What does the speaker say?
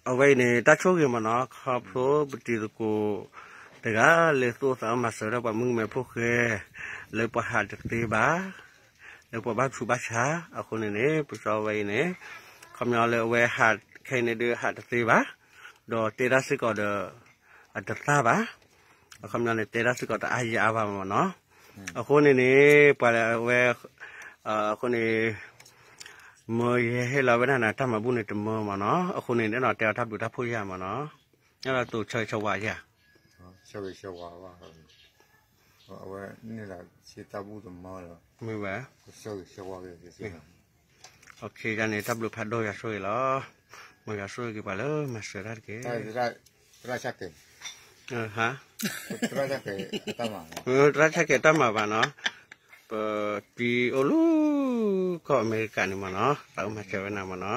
အဝဲအံၤန့ၣ် တၢ်ဆိၣ်ဂ့ၤမ့ၢ်နီၤ, ခီဖျိပတံၤသကိးတဂၤလၢသူၣ်အိၣ်သးအိၣ်မၤစၢၤထီၣ်ပှၤမုၣ်ကမဲဖိဃဲ လၢပှၤဟးတသ့ဘၣ်, လၢပှၤဘၣ်ဆူးဘၣ်ဆါအဃိန့ၣ်န့ၣ် ပစီဝဲအံၤန့ၣ် ခီပညီလၢအဝဲဟးခဲအံၤန့ၣ်ဒုးဟးတသ့ဘၣ်, ဒီးတဲတၢ်စ့ၢ်ကီးဒီး အတသ့ဘၣ်, အခီပညီန့ၣ် တဲတၢ်စ့ၢ်ကီးတအါယံၤအါဘၣ်မ့ၢ်နီၤ. အဃိန့ၣ်န့ၣ် ပှၤလၢအဝဲ အဃိန့ၣ် မၢယဟဲလီၤဝဲဒၣ်န့ၣ် တၢ်မၤဘူၣ်န့ၣ်တမၢမ့ၢ်နီၤ, အဃိန့ၣ်ဒ်န့ၣ် တဲအီၤတၢ်ဘျုးတၢ်ဖှိၣ်ယၤမ့ၢ်နီၤ, အဲၣ်ဒိးသိးဆၢဂ့ၤဆၢဝါယၤ, ဆၢဂ့ၤဆၢဝါဘၣ်, အဝဲန့ၣ်လီၤ ဆ့တၢ်ဘူၣ်တမၢလီၤ, မ့ၢ်ဝဲ, ဆၢဂ့ၤဆၢဝါ, ယၤန့ၣ် တၢ်ဘျုးဖးဒိၣ်ယၤဆိၣ်ဂ့ၤလီၤ, မ်ယွၤဆိၣ်ဂ့ၤက့ၤပှၤလၢမၤစၢၤတၢ်တက့ၢ်, သရၣ်ဆၣ်ကဲ, သရၣ်ဆၣ်ကဲတၢ်မၤဘၣ်နီၤ, ပတံၤအိၣ်လၢကီၢ်အမဲရကၤန့ၣ်မ့ၢ်နီၤ, သးအိၣ်မၤစၢၤဝဲနၤမ့ၢ်နီၤ